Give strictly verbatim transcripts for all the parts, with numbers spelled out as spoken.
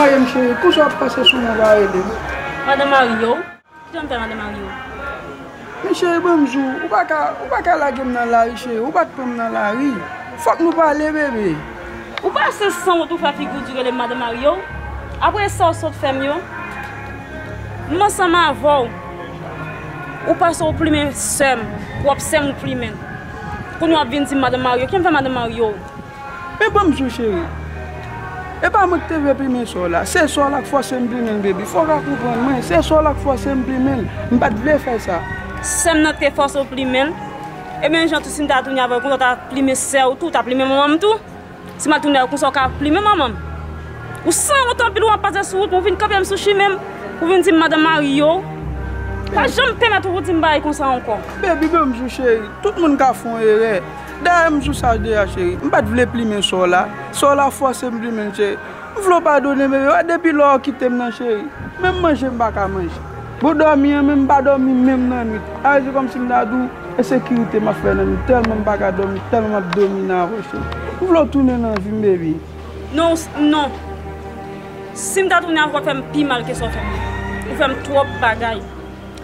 Maryem cheri, konsa w ap pase sou mwen, pa rele m. Madan Mario. Kijan m fè madan Mario? Men cheri, ban m di w, ou pa ka, ou pa ka lage m nan lari, cheri. Ou pa t pran m nan lari. Fòk nou pale, bebe. Ou pa se sanwont ou fè figi w di rele m madan Mario? Apre sa w sot fè m yo, m ansanm avè w. Ou panse w plimen sè m, pwòp sè m ou plimen. Kounye a w ap vin di m madan Mario. Kijan m fè madan Mario? Men ban m di w, cheri. E pa mwen ki te vle plimen sè w la. Se sè w la k fòse m plimen l, baby. Fò w ka konprann mwen. Se sè w la k fòse m plimen l. M pa t vle fè sa. Sè m nan ki te fòse w plimen l? Ebyen, jan tou si m ta tounen avè w konsa, w ta plimen sè w tou, w ta plimen manman m tou. Si m al tounen avè w konsa, w ka plimen manman m. Ou sanwont anpil, w ap pase sou wout mwen, ou vin kanpe m sou chimen m, ou vin di m madan Mario. Pa janm pèmèt ou di m bagay konsa ankò. Baby, ban m di w, cheri. Tout moun ka fè yon erè. Dayè, m sou sa deja, cheri. M pa t vle plimen sè w la. Sè w la fòse m plimen l, cheri. M vle w padone m, bebe. Depi lè w kite m nan, cheri. Menm manje m pa ka manje. Bon, dòmi an, menm m pa dòmi menm nan nwit. A, se kòmsi m ta di w, ensekirite m ap fè nan nwit. Tèlman m pa ka dòmi, tèlman m ap domine avè w, cheri. M vle w tounen nan vi m, baby. Non, s-, non. Si m ta tounen avè w, w ap fè m pi mal ke sa w fè m nan. Ou fè m twòp bagay.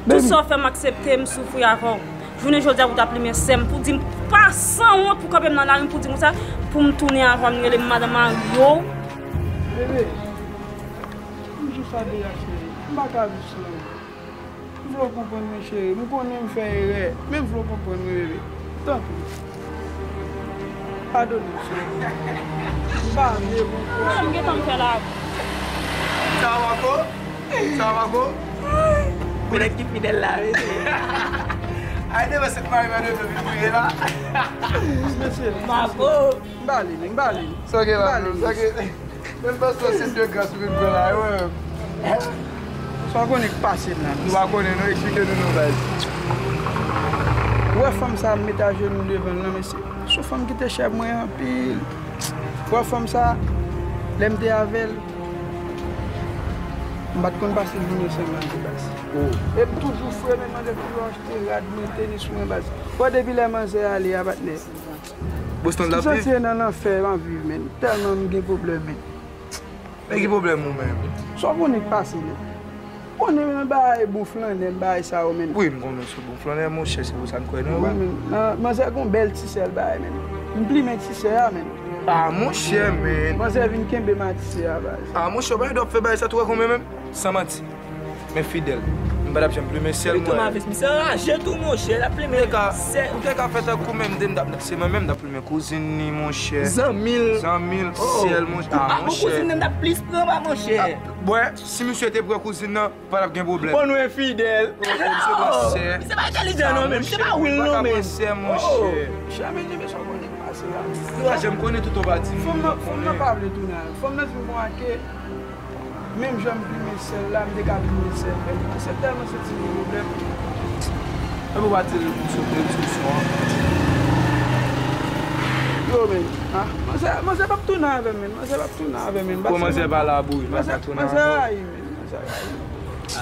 Tout sa w fè m aksepte, m soufri avè w. Jounen jodi a pou w ta plimen sè m, pou w di m pa sanwont, pou w kanpe m nan lari, pou w di m konsa, pou m tounen avè w, m rele m madan Mario. Bebe, m di w sa deja, cheri. M pa ka viv san ou. M vle w konprann mwen, cheri. M konnen m fè erè, men m vle w konprann mwen, bebe. Tanpri. Padone m, cheri. M pa vle pou w kwè. Ah, m gentan fè la. Sa va, Marco? Sa va, Marco? Pou nèg ki fidèl la, mesye. Ay, devan Sent Mari, mwen, devan vin priye la. Mesye, Marco. M ba li, m ba li. Sa gen la, menm, sa gen. Menm pastè, se de gras ou vin pran la, wi. Sa w konnen k pase m la, mesye. Nou pa konnen, non, eksplike nou, non, baz. Ou wè fanm sa ap met ajenou devan l lan, mesye. Se yon fanm ki te chè mwen anpil. Ou wè fanm sa, lè m te avè l, m pa t konn pase jounen san manje, baz. Oh. E m toujou fre, men manzè toujou achte rad mwen, tenis mwen, baz. Ou wè depi lè manzè ale a, patnè. Boston l ap viv? M santi e nan lanfè m ap viv, men. Tèlman m gen pwoblèm, men. Men ki pwoblèm ou menm? Sa w konnen k pase, men. Konnen men bagay bon flannè, m bagay sa yo, men. Wi, m konnen sou bon flannè, monchè, se pou sa n kwè nan ou. Wi, men. Nan, manzè gon bèl ti sè l bay, men. M plimen ti sè a, men. Ah, monchè, men. Manzè vin kenbe m a ti sè a, baz. Ah, monchè, w pa gen dwa ap fè bagay sa tou wè konbyen menm? San manti. Men fidèl. M pa t ap janm plimen sè l, mwen. Ou te ka fè tankou menm de m t ap, se mwen menm m t ap plimen kouzin li, monchè. Zanmi l. Zanmi l, sè l, monchè. Ah, monchè. Kouzin nan m t ap plis pran ba, monchè. Bwè, si misye te pran kouzin nan, pa t ap gen pwoblèm. Bon, nou enfidèl. Oh, misye pran sè. Misye pa entèlijan non, men. Misye pa will non, men. Sè, monchè. Chè, men, men, sa w konnen k pase la. Yo pa janm konnen tout, ou pa di m. Fanm nan, fanm nan pa vle tounen avè m. Fanm nan di m konsa ke menm jan m plimen sè l la, m te ka plimen sè l. Men se tèlman santi m gen pwoblèm. Epi w pa di l m sou, m sou son an. Yo, men, ah, manzè, manzè p ap tounen avè m, men. Manzè p ap tounen avè m, men. Kòman manzè pa la pou li, pa ka tounen avè w? Manzè rayi m, men. Manzè rayi m.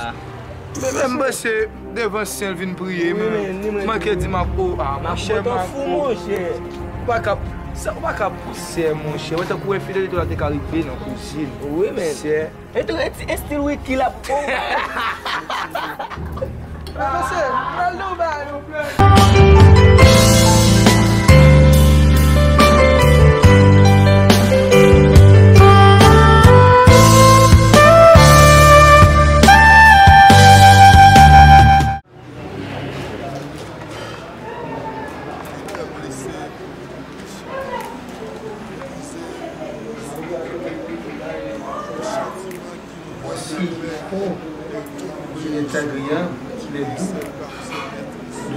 Ah. Men m panse devan sè l vin priye, men manke di m ap, oh, ah, monchè, Marco. Ou pa ka, sa, ou pa ka pou sè, monchè. Wè tankou enfidelite la te ka rive nan kouzin. Wi, men. Sè. E tou, e ti estil Ricky la pou. Mesye, pral nan bay nou. Voici, oh, qu'il est agréable, qu'il est doux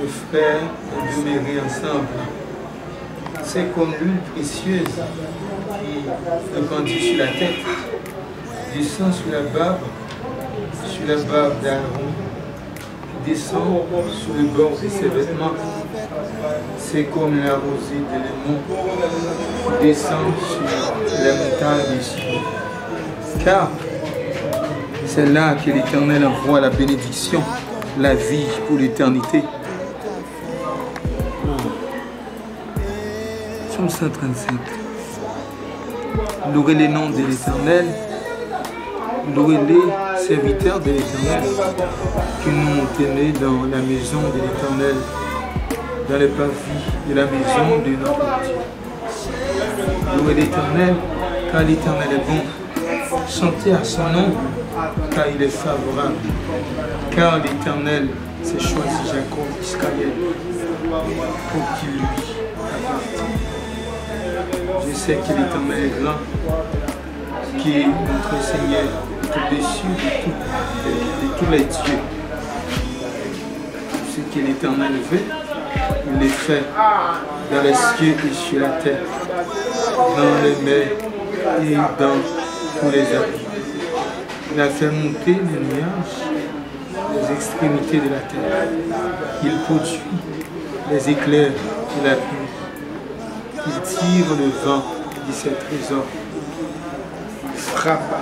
de frères de demeurer ensemble. C'est comme l'huile précieuse qui répandue sur la tête, descend sur la barbe, sur la barbe d'Aaron, qui descend sur le bord de ses vêtements. C'est comme la rosée de l'Hermon qui descend sur la montagne de Sion. Car c'est là que l'Éternel envoie la bénédiction, la vie pour l'éternité. Sòm san trannsenk. Louez le nom de l'Éternel. Louez les serviteurs de l'Éternel, que nous tenons dans la maison de l'Éternel, dans le parvis de la maison de notre Dieu. Louez l'Éternel, car l'Éternel est bon. Chantez à son nom, car il est favorable. Car l'Éternel s'est choisi Jacob, Israël, pour qu'il lui appartienne. Je sais que l'Éternel est grand, que notre Seigneur est au-dessus de tout, de, de tous les dieux. Tout ce que l'Éternel veut, il le fait dans les cieux et sur la terre, dans les mers et dans tous les abîmes. Il a fait monter les nuages aux extrémités de la terre. Il produit les éclairs et la pluie. Il tire le vent de ses trésors. Il frappe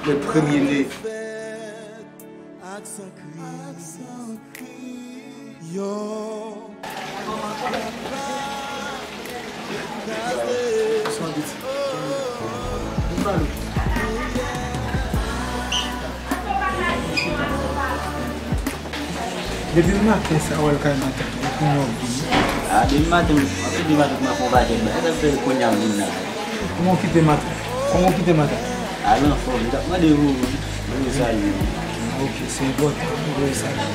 les premiers-nés. Depi maten sa w al kay matant ou, kounye a w vini. A, depi maten, anfèt, depi maten mwen fè yon pakèt bagay, sa fè kounye a m vin la. Kòman w kite matant? Kòman w kite matant? Al anfòm, m t ap mande pou, pou w salye m. Ok, se enpòtan pou w salye.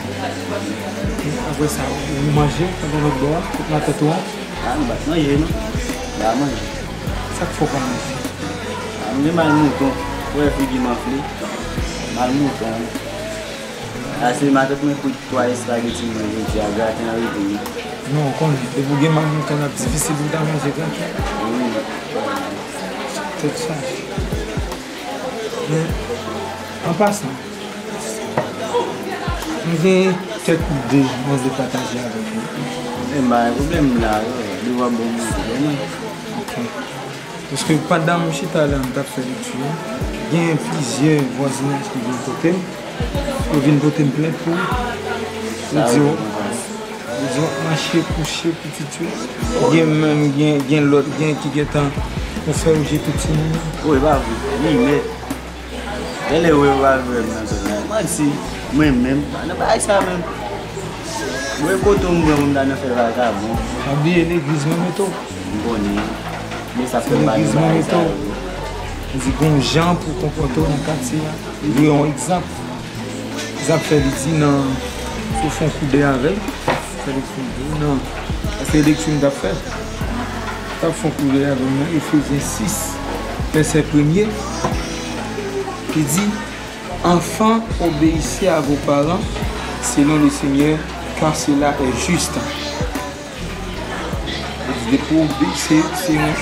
Apre sa, ou manje, pandan lòt bò a, kot matant ou an? A, m pa t manje, non. M pa manje. Sa k fè w pa manje? A, m gen mal mouton. Ou wè figi m anfle. Mal mouton, wi. A, se matant mwen kwit twa espageti mwen jodi a, graten an rete wi. Non, w konnen, depi w gen mal mouton, l ap difisil pou w ta manje trankil. Wi. Tèt chaje. Men, an pasan, m gen kèk ide m anvi pataje avèk ou. Men, pa gen pwoblèm la, wi, devan bon manje, mwen. Ok. Paske pandan m chita la, m t ap fè lekti a, gen plizyè vwazinaj ki vin kote m. Yo vin pote m plent pou yo di w, yo di w ap mache kouche pitit yo. Gen menm, gen, gen lòt, gen ki gentan ou fè yo jete timoun yo. Wi, e pa vre. Wi, men, genlè wè yo pa vle wè m nan zòn la. Manti, mwen menm, m pa nan bagay sa menm. Mwen kote w m pran pou m ta nan fè vagabon. Pa bliye legliz mwen mete w. M konnen. Men sa fè m pa nan bagay sa yo. Di gon jan pou konpòte w nan katye a. Li yon egzanp. Egzanp fè li di nan, si w fè yon kou dèyè avè l, fè li kou dèyè nan, paske lekti m t ap fè. T ap fè yon kou dèyè avè l nan Efezyen sis, vèsè premye, ki di, Enfants, obéissez à vos parents selon le Seigneur, car cela est juste. Li di depi w obeyi, se, se yon,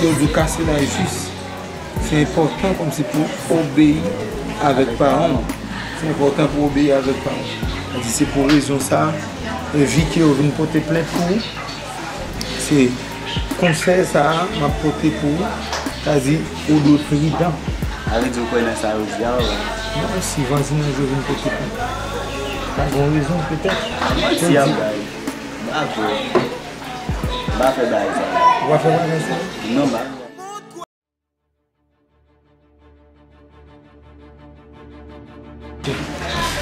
yo di w car cela est juste. Se enpòtan kòmsi pou w obeyi avèk paran w. Se enpòtan pou w obeyi avèk paran w. Sa di se pou rezon sa a, vi ke yo vin pote plent pou ou, se konsèy sa a m ap pote pou ou. Sa di ou dwe pridan. Sa vle di ou kwè nan sa yo di a, wi. Non, si vwazinaj yo vin pote plent, pa gen rezon petèt. Manti y ap bay. M pa kwè. M pa fè bagay sa. Ou pa fè bagay sa? Non, m pa.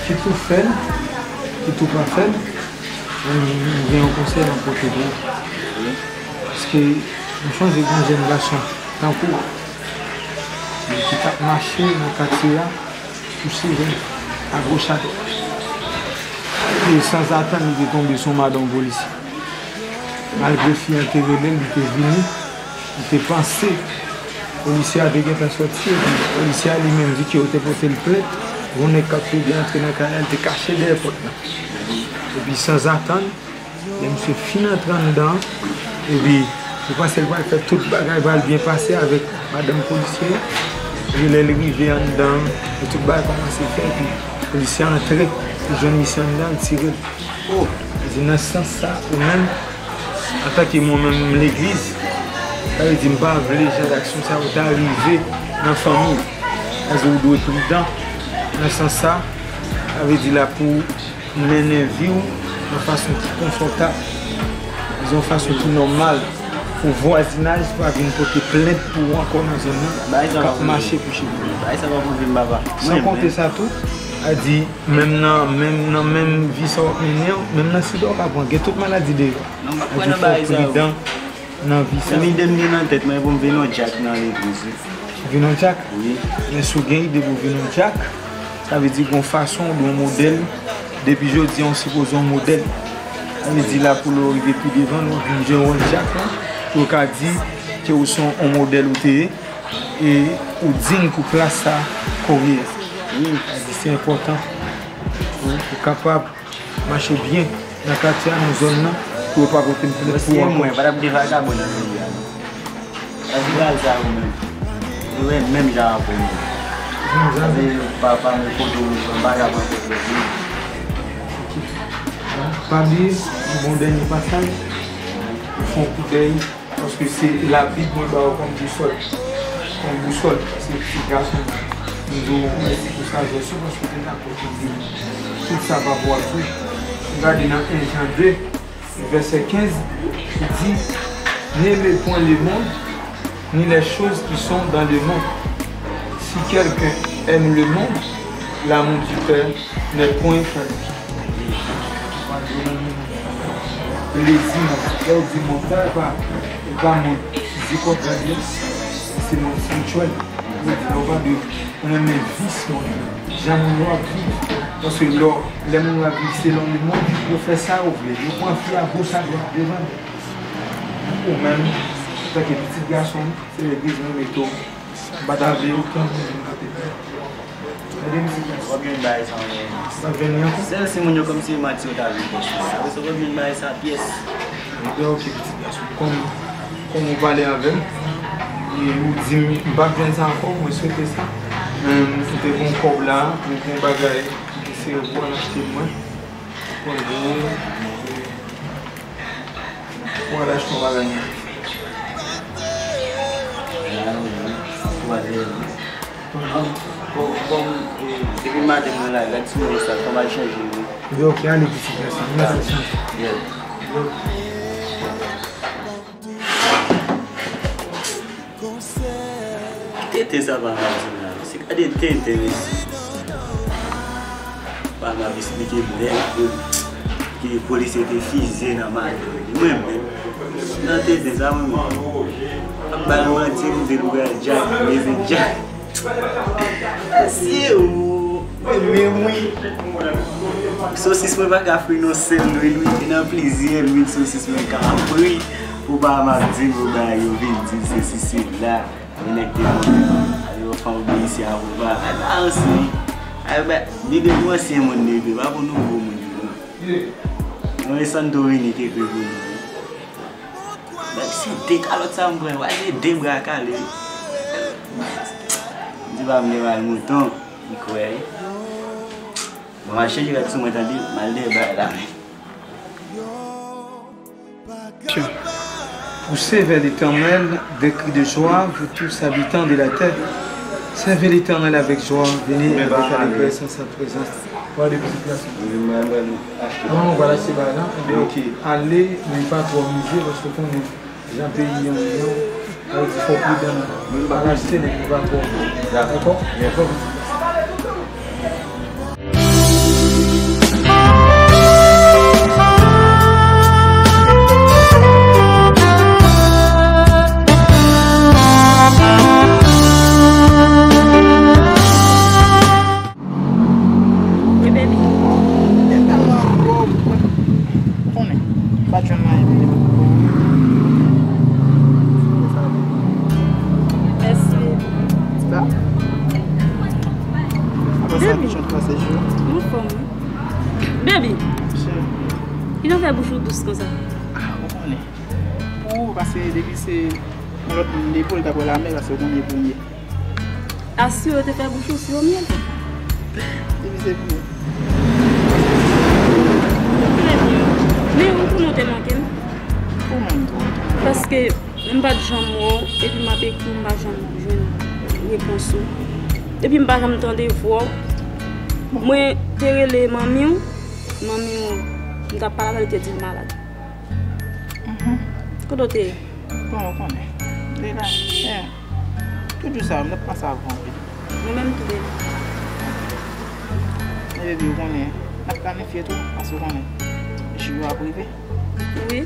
Kit ou fè l, kit ou pa fè l, mwen, m gen yon konsèy m ap pote pou ou. Paske m chonje gen yon jèn gason tankou w ki t ap mache nan katye a, sou sirèn, agoch adwat. E sanzatann, li te tonbe sou yon madanm polisye. Malgre fi an te rele l, li te vini, li te panse polisye a te gentan sòti, epi polisye a li menm, vi ke yo te pote l plent, yon nèg k ap plede antre nan kay la, li te kache dèyè pòt lan. Epi sanzatann, lè misye fin antre anndan, epi li panse l pral fè tout bagay pral byen pase avèk madanm polisye a. Epi lè l rive anndan, epi tout bagay kòmanse fè, epi polisye a antre, li jwenn misye anndan, li tire l. Oh, li di nan sans sa, ou menm, antanke mwen menm legliz, sa vle di m pa vle jan d'aksyon sa yo ta rive nan fanmi. Sa vle di ou dwe pridan nan sans sa, sa vle di la pou mennen vi w yon fason ki konfòtab, yon fason ki nòmal. pou vwazinaj pa vin pote plent pou ou ankò nan zòn nan, k ap mache pou cheve. Bagay sa pa pou vin, papa. San konte sa tou, a di, menm nan, menm nan menm vi sa w ap mennen an, menm nan sida w ka pran, gen tout maladi deyò. A di fò w pridan nan vi sa. Menm ide m gen nan tèt mwen pou m vin yon dyak nan legliz wi. Vin yon dyak? Wi. Men si w gen ide pou vin yon dyak, sa vle di gen yon fason ou dwe yon modèl. Depi jodi a, ou sipoze yon modèl. Sa vle di la pou lè w rive pi devan, lè w vin jwenn wòl dyak lan, pou yo ka di ke ou se yon modèl ou te ye, e ou diy pou plas sa ke w ye a. Wi. Sa vle di se enpòtan pou ou kapab mache byen nan katye a, nan zòn nan, pou yo pa pote m plent pou ou ankò. Mwen, pa t ap gen vagabon nan peyi a, non. Sa se bagay sa yo menm. Yo menm, menm jan avè w menm. Menm jan. Sa se papa m, kote w, m pa ka pran kote w. Pa bliye, yon bon dènye pasaj, ou fè yon koudèy, paske se Labib mwen ba w kòm bousòl. Kòm bousòl, paske pitit gason m, m di w mèsi pou sajès ou, paske w te dakò pou di m tout sa pa pou w ap fè. Ou gade nan en Jan de, vèsè kenz, li di, N'aimez point le monde, ni les choses qui sont dans le monde. Si quelqu'un aime le monde, l'amour du Père n'est point en lui. Plezi mond. Lè w di mond sa, e pa, e pa mond fizik w ap gade a. Se mond espirityèl. Lè w di, lè w pa dwe renmen vi selon li menm. Jan moun yo ap viv. Paske lè w, lè moun yo ap viv selon lemonn, yo fè sa yo vle. Yo pran fi a gos a dwat devan yo. Ou menm, antanke pitit gason m, se legliz mwen mete w. M pa ta vle okenn moun vin kote m. Gade m ti gason. W ap jwenn bagay sa ankò. W ap jwenn li ankò? Sèl si moun yo kòmsi manti yo ta vin pòs mwen. Apre sa, w ap jwenn bagay sa pyès. Ebyen, oke, pitit gason. Kòm, kòm ou pale avè m, e ou di m, m p ap jwenn sa ankò, mwen swete sa. Men, m te gen yon kòb la, m te gen yon bagay, m te sere pou al achte mwen. Konnen, pou al achte yon bagay nan. Kòm, kòm, eh, depi maten mwen la, gad sou mwen sa, kòm al chanje wi. Yo, ok, ale pitit gason, mwen al chanje. Yeah. Yo. Tenten sa pa mal di la, mesye. Gade tenten, mesye. Pa m ap esplike m lè ke polisye te fize nan madanm li. Mwen menm, nan tenten sa, mwen menm. Ap bay manti, m di l bra Jack, leve Jack. Mesye, ou renmen wi. Sosis mwen pa ka fri nan sèl lwil wi. E nan plizyè lwil sosis mwen ka fri. Pou pa m ap di m, ou bay yo vin di se sisi la. Yon nèg te bon. Ay, yo fè w beni si a ou pa. Ay, ba, ansyen. Ay, ba, li de pou ansyen moun li, li pa pou nouvo moun li, non. Mwen, Santorini te ekri pou nou. Menm si de kalòt sa m pran, w a se de bra kale. M di pa m gen mal mouton, m kwè. Bon, m al chanje rad sou mwen, tande, m al dèyè bay la. Poussez vers l'Éternel des cris de joie, vous tous habitants de la terre. Servez l'Éternel avec joie, venez avec allégresse en sa présence. Gade pitit gason. Manman, w pral achte bagay la? Ebyen, ok. Ale, men pa twò mize, paske w konnen jan peyi an ye an. Sa vle di fò w pridan nan al achte, men pa twò. Dakò? Dakò, pitit gason. Wi, baby. Konnen, m pa t jwenn mwayen peye. Mèsi, baby. Sa. Apre sa, ki jan w pase jou? M anfòm, wi. Baby, kijan w fè bouch ou dous konsa? Ah, ou konnen. Pou ou, paske depi se yon lòt moun li pou, li ta pran lamè, paske ou konnen pou m ye. Asire w te fè bouch ou siro myèl. Depi se pou ou. Men ou konnen w te manke m. Ou menm tou. Paske m pa t janm wè w, epi m ap ekri w, m pa janm jwenn repons ou. Epi m pa janm tande vwa w. Mwen te rele manmi w, manmi w, m t ap pale avè l, li te di l malad. Mhm. Kote w te ye? Bon, ou konnen. Deja, eh, tout jou sa, m t ap panse avè w anpil. Nou menm tou de. Men baby, ou konnen, n ap planifye tou, paske ou konnen, jou yo ap rive. Wi.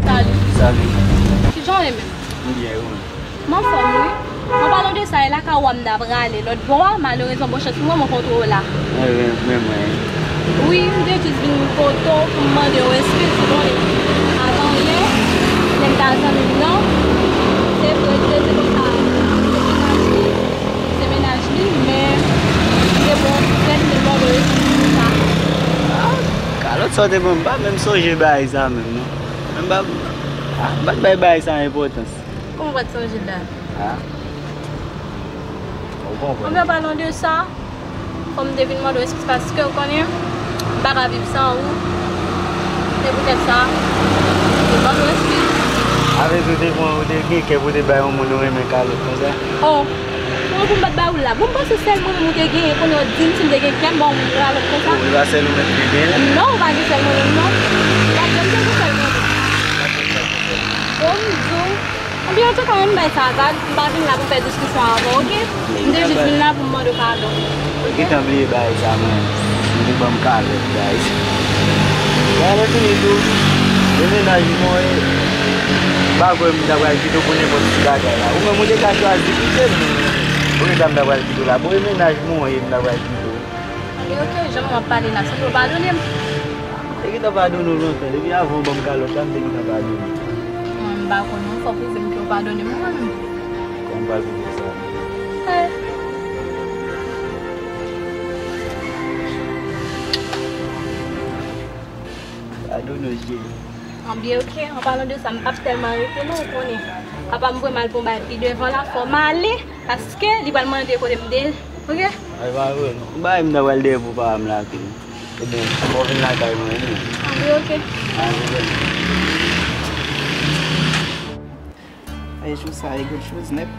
Salut. Salut. Kijan w ye menm? M byen, e ou menm? M anfòm, wi. An palan de sa, e lakay ou a m ta prale lòt bò a, malerezman, bon chans pou mwen, mwen kontre w la. Mwen, mwen, mwen, mwen. Wi, m te jis vin kote w pou m mande w eskiz, ou konnen. Avan yè, lè m t al zanmi m nan, se vre, li te di konsa, se mennaj li, se mennaj li, men li te pran pèn, li te mande w eskiz pou sa. Ah, kalòt sa w te ban m, m pa menm sonje bagay sa menm, non. Men m pa, ah, m pa t bay bagay sa enpòtans. Kòman w pa t sonje l la? Ah. Ou konprann. Anben, an palan de sa, fò m te vin mande w eskiz paske ou konnen, m pa ka viv san ou. Se poutèt sa, m te mande w eskiz. Avèk ou te pran, ou te gen kè pou te bay yon moun ou renmen kalòt konsa? Oh, kòman pou m pa t ba ou l la? Bon, m panse sèl mwen menm ou te genyen, kounye a w di m si m te gen kè m ba yon moun kalòt konsa. Oh, e pa sèl ou menm ki te genyen? Non, ou pa gen sèl mwen menm, non. Ou pa janm te gen sèl mwen menm. Oh, m di w. Anben, antouka, ann bay sa vag, m pa vin la pou m fè diskisyon avè w, oke? M te jis vin la pou m mande w padon. Ou gentan bliye bagay sa, mwen. Ou te ban m kalòt, guys. Bon, lè fini tou, e mennaj mwen, m pa kwè m ta pral kite w pou nenpòt ti bagay la. Ou menm, ou te ka chwazi kite m, non. Poukisa m ta pral kite w la? Bon, e mennaj mwen, m ta pral kite w. Anben, oke, jan w ap pale la, sanble w padone m. M te gentan padone w lontan. Depi avan w ban m kalòt la, m te gentan padone w. Mwen, m pa konn non, fò w pwouve m ke w padone m mwen menm. Kòman m pral pwouve sa? Eh. Padone w, cheri. Anben, oke, an palan de sa, m p ap tèlman rete non, ou konnen. Apa m voye m al pou yon bagay pi devan la, fò m ale, paske li pral mande kote m te, oke? Ay, pa vre non. M pa wè m ta pral dèyè pou pa m la tou. Ebyen, fò w vin lakay mwen, wi. Anben, oke. Anben, oke. E jou sa, e good chose nèt.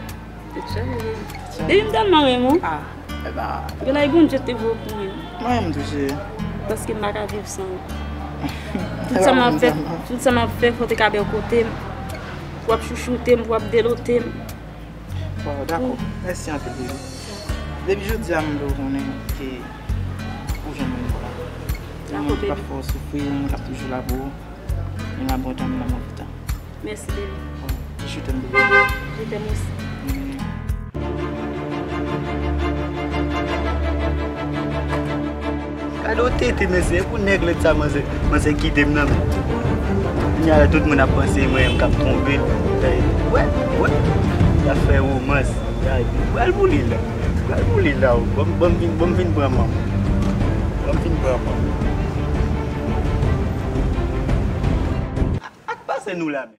Depi m tèlman renmen w. Ah, e ba. Gen lè Bondye te voye w pou mwen. Mwen menm tou, cheri. Paske m pa ka viv san ou. Tout sa m ap fè, tout sa m ap fè, fò w te ka bò kote m. Pou w ap chouchoute m, pou w ap delote m. Bon, dakò. Mèsi anpil, baby. Depi jodi a, m vle w konnen ke ou janm renmen la. Dakò, baby. Moun ki p ap fè w soufri, moun k ap toujou la pou ou. Vin la bontan, vin la bontan. Mèsi, baby. Je t'aime, baby. Je t'aime aussi. Gade yon tete, mesye, e pou nèg lèd sa manzè, manzè kite m nan men. Kounye a la, tout moun ap panse mwen menm k ap twonpe l. Wè, wè. Y ap fè womans. Gade, pral pou li la. Pral pou li la, o. Ban m, ban m vin, ban m vin pran manman. Ban m vin pran manman. Ak pase nou la menm.